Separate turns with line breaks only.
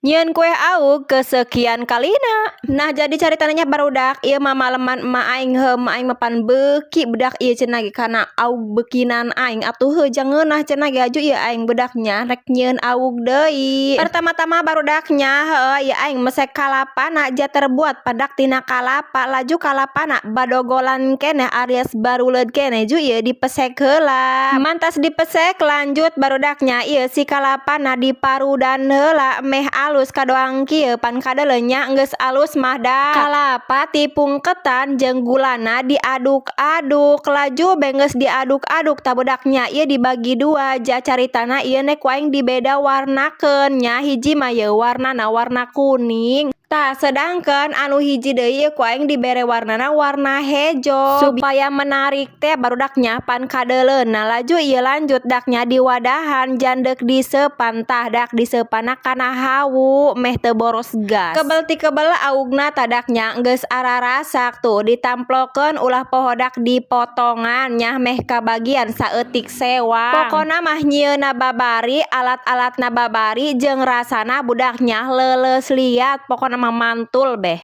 Nyieun kue aug kesekian kalina. Nah, jadi caritana nya, barudak, ieu mah maleman emak aing. Heuh, emak aing mah pan beuki bedak ieu cenah ge kana aug beukinan aing atuh. Heuh, jang ngeunah cenah ge. Aju ieu aing bedaknya rek nyieun aug deui. Pertama-tama, barudaknya, heuh, ieu aing mesek kalapana ja terbuat padak tina kalapa. Laju kalapana badogolan keneh alias baruleud keneh, ju ieu dipesek heula. Mantas dipesek, lanjut, barudaknya, ieu si kalapana diparudan heula meh alus. Kadoang kieu pan kadeuleu nya, geus alus mah dah. Kalapa, tipung ketan jeung gulana diaduk-aduk. Laju be geus diaduk-aduk tah, budaknya, ieu dibagi dua ja caritana ieu nek ku aing dibeda warnakeun nya. Hiji mah yeuh warnana warna kuning. Tah, sedangkan anu hiji deui ieu ku aing dibere warnana warna hejo supaya menarik teh, barudaknya, pan kadeuleuna. Laju ieu lanjut daknya diwadahan jan deuk diseupan. Tah, dak diseupanna kana hawu meh teu boros gas. Kebel ti kebel augna tadaknya geus ararasak tuh, ditamplokeun, ulah poho dak dipotongan nya meh kabagian saeutik sewang. Pokona mah nyieunna babari, alat-alatna babari, jeung rasana, budaknya, leuleus liat. Pokona mah mantul beh.